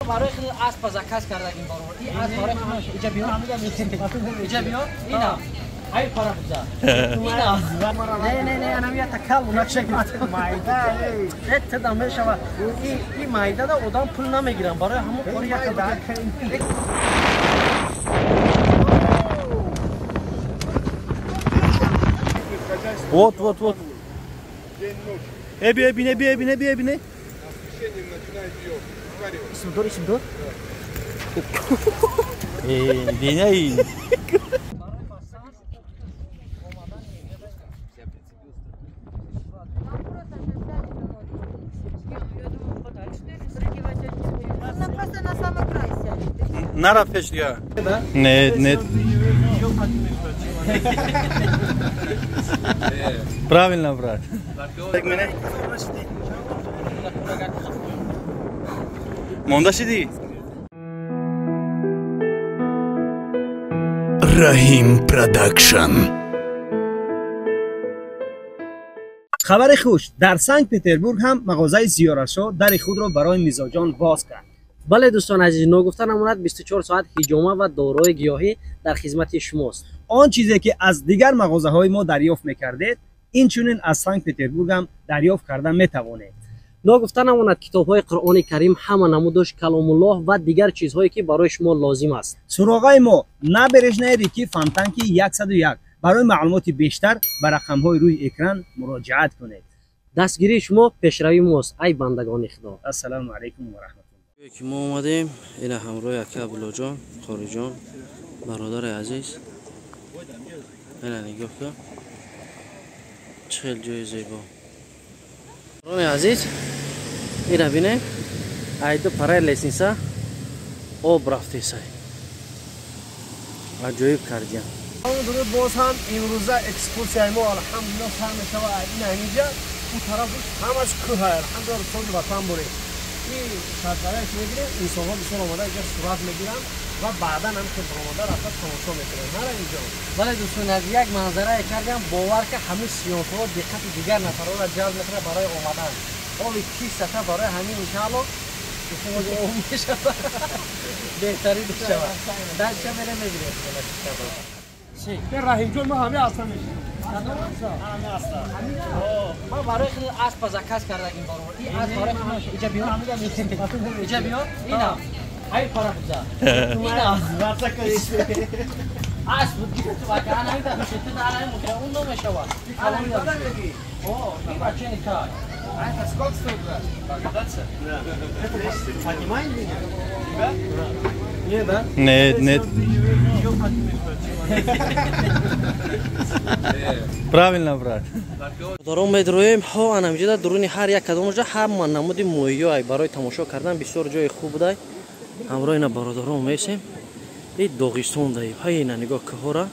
Барои худ асп заказ кардагим барои. Ин асп барои худ иҷа биё. Иҷа биё. Ина. Ай пара буза. Ина. Не не не, анам я такал унакшак майда. Э тада мешава. И майда да одам пул намегирам. Барои ҳамон кори як да. Вот вот вот. Эби эби не би эби не би эби не. Освещением начинает ее. Исм дор, исм дор. Э, деняй. Она просто на самый край сядет. Нара пеш дига. Нет, нет. Правильно, брат. Монда шидӣ? Раҳим Продакшн. Хабари хуш, дар Санкт-Петербург ҳам мағозаи Зиёрашо дари худро барои мизоҷон боз кард. Бале дӯстон азиз, ногуфта намонад 24 соат ҳиҷома ва дорои гиёҳӣ дар хизмати шумост. Он чизе ки аз дигар мағозаҳои мо дарёфт мекардед, инчунин аз Санкт-Петербург ҳам дарёфт карда метавонед. Ногуфта намонад китобҳои Қуръони Карим, ҳама намудош, Каломуллоҳ ва дигар чизҳое ки барои шумо лозим аст. Суроғаи мо набережная реки Фонтанки 101. Барои маълумоти бештар ба рақамҳои рӯи экран муроҷиат кунед. Дастгирии шумо пешравии мост, ай бандагони Худо. Ассалому алайкум ва раҳматуллоҳ. Ки мо омадем ина ҳамроҳи ака Абдуллоҷон, Қориҷон, бародари азиз. Ина нигоҳ кун, чӣ хел ҷои зебо. Бародарони азиз, ина бинем, айду параи лестница об рафтесай. Аҷоиб кардиям. Дуруд, боз ҳам имрӯза экскурсияи мо алҳамдулиллоҳ сар мешавад. Ина ҳаминҷа у тараф ҳамаш кӯҳ, алҳамдулиллоҳ, соли ватан бурем. Ин сарсарае ки мебинем, инсонҳо бисёр омода инҷа сурат мегиранд ва баъдан ҳам ки омода рафта тамошо мекунанд. Ҳара инҷо. Бале дӯстони азиз, як манзарае кардам, бовар ки ҳамин сиёнкҳо диққати дигар нафарҳоро ҷалб мекунад барои омадан. Оби чистата барои ҳамин иншаалло об мешавад, беҳтарин мешавад. Дастша мерем мебинем. Раҳимҷон, мо ҳамин аста мешинем. Ман барои худ асп заказ кардагим барои. Ин асп барои худ иҷа биё. Иҷа биё. Ина. Ай пара буза. Ина. Асп ту бака ана ин да ту да ана ин он намешавад. Ана ин да. О, ин бача не кай. А это сколько стоит, брат? Покататься? Да. Это поднимает меня? Тебя? Не, да? Нет, нет. Правильно, брат. Даром медроем, ҳо анамҷида дуруни ҳар як кадомҷа ҳама намуди моҳиё ай барои тамошо кардан бисёр ҷои хуб будай. Ҳамроҳи ина бародарон месем. И Доғистон даи. Ҳай ина нигоҳ кӯҳора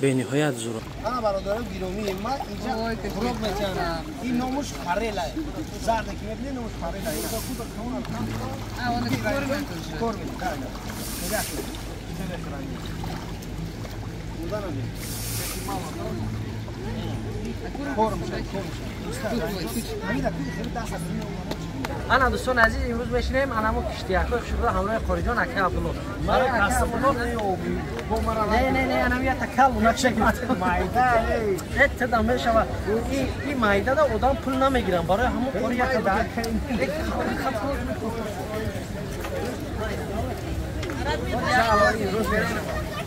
бениҳоят зура. Ана бародарон гиромии ма инҷа хӯрок мечананд. Ин номуш фарела. Зарда ки мебинед, номуш фарела. А, он их кормят уже. Кормят, да, да. Нигоҳ кунед. Инҷа мехӯранд. Хӯрданам. Корм шад, корм шад. Ҳамин хеле даст аз Ана дӯстони азиз, имрӯз мешинем анамо киштиякҳои хушрӯ ҳамроҳи Қориҷон ака Абдулло. Барои ака Абдулло не не не, анам я такал унакшак майда. Э тада мешава. И майда да одам пул намегирам. Барои ҳамон кори як да.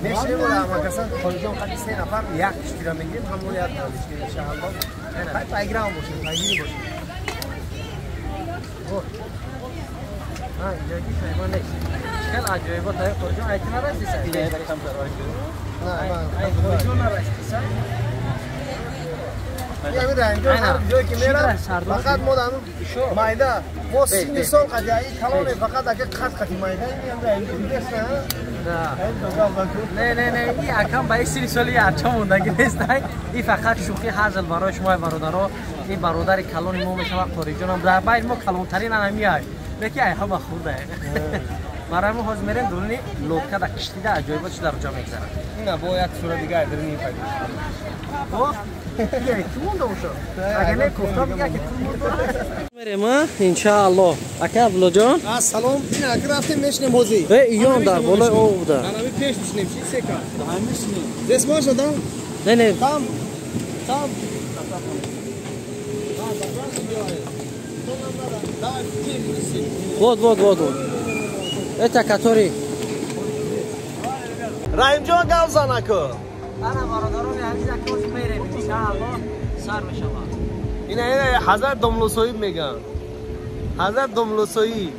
Мешинем ҳамакасан Қориҷон қади се нафар як киштира мегирем, ҳамон як мешинем иншааллоҳ. Хай пайгирам бошем, пайгирӣ бошем. А, инҷоги шайма нест. Хел аҷоибот ай Қориҷон, ай ти нарасиса? Ай Қориҷон нарасиса? Ҳамин Раҳимҷон ҳар ҷое ки мерам, фақат мо дар майда, мо синни сол қади аи калоне, фақат ака қад қади майда ин Раҳимҷон нест, Не не не, и акам ба сини соли арча мондаги нест. И фақат шӯхӣ ҳазл барои шумо бародаро. Ин бародари калони мо мешавад Қориҷонам. Дар байни мо калонтарин ҳамин ай. Леки ай ҳама хурда. Барои мо ҳозир мерем дуруни лодка да киштида аҷоибот чӣ дар ҷо мегзарад. Ина бо як сура дига дуруни пайдо. Хуб. Мерем, иншааллоҳ. Ака Абдуллоҷон. Ассалом. Ин ака рафтем мешинем ҳозир. Э, иён дар болои об буда. Ана пеш мешинем, чи сека? Здесь можно, да? Не, не. Там. Там. Вот, вот, вот, вот. Это который. Раимҷон гап зан ака. Ана бародарони азиз, акоз мерем, иншааллоҳ сар мешавад. Ина ина ҳазрат домлосоиб меган. Ҳазрат домлосоиб.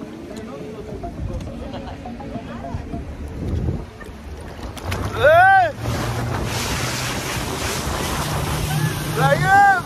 Эй! Раим!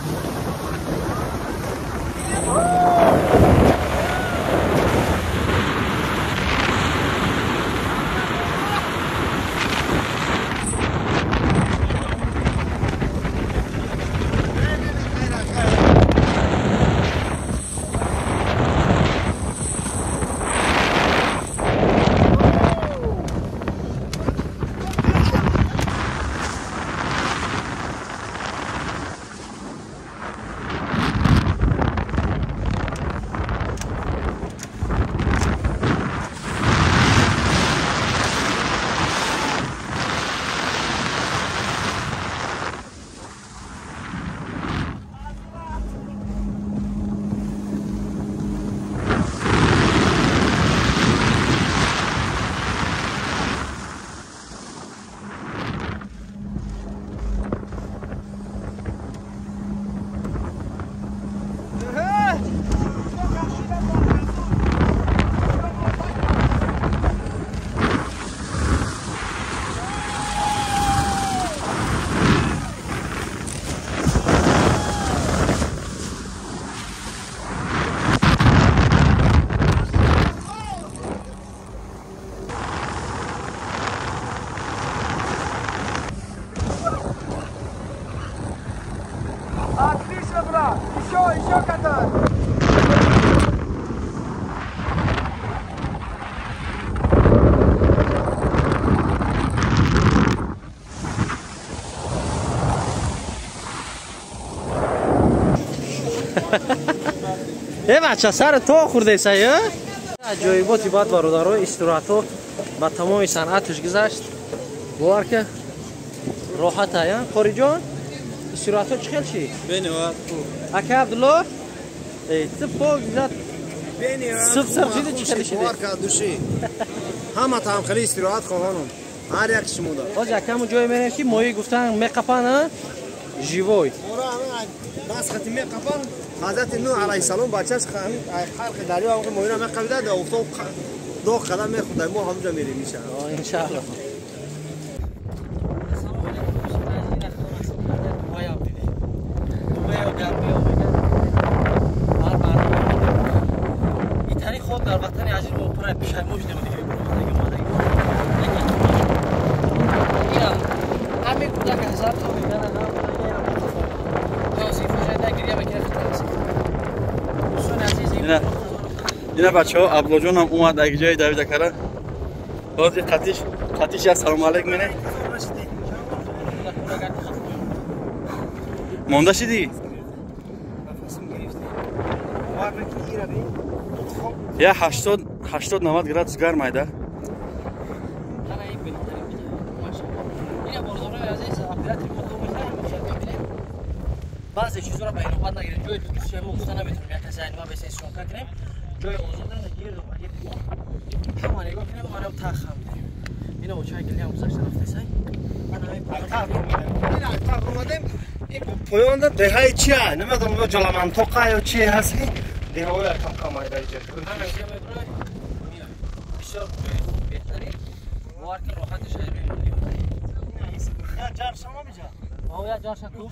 Отлично, брат! Еще, еще катай! Э, бача, сар то хӯрдесай, э? Аҷоиботи баъд бародаро, истироҳатҳо ба тамоми санъаташ гузашт. Бовар ки роҳата, э? Қориҷон, истироҳатҳо чӣ хел шид? Бениҳоят хуб. Ака Абдулло, э, ту пок зад. Суб сар шиди чӣ хел шиди? Бовар кард души. Ҳама там хеле истироҳат хоҳонам. Ҳар як шумода. Боз якаму ҷое мерем ки моҳӣ гуфтан меқапан, а? Живой. Ора ҳама даст хати меқапан. Ҳазрати Нуҳ алайҳиссалом бачаш халқи дарё ҳам моҳиро меқапида, дар офтоб доғ қадам мехӯрда. Мо ҳамҷо мерем иншааллоҳ. Иншааллоҳ. Дар ватани азиз мо пура пишаймон шудем дига омадаги омадаги. Инам ҳамин кӯдак ҳазар то мегана Ина бачаҳо, Абдуллоҷонам омад ак ҷои Давида кара. Ҳозир қатиш қатиш я салом алейк мене. Монда шидӣ? Я 80 80 90 градус гарм айда. Баъзе чизҳоро ба инобат нагирем. Ҷои дурустши мо гуфта наметавонем. Як касе айнима бесен съёмка кунем. Ҷои озода гирду гирди мо. Шумо нигоҳ кунем, манам тахам дидем. Ина очаи гилиам гузашта рафтесай. Ин омадем. Поёнда деҳаи чия? Намедонам ё Ҷаламантоқа ё чи ҳаст. Деҳаҳои кам-кам айда иҷа. Бисёр ҷои хуб беҳтарин. Бовар кун роҳати шаҳри Ҷар шама миҷа. Оя ҷар шаку.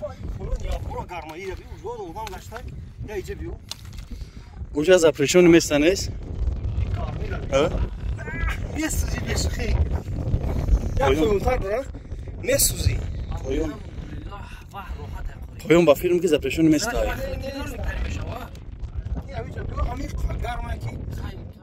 Уже запрещен место нест? Месӯзӣ бешухӣ. Як поёнтар бара. Месӯзӣ. Поён. Поён ба филм ки запрещен место.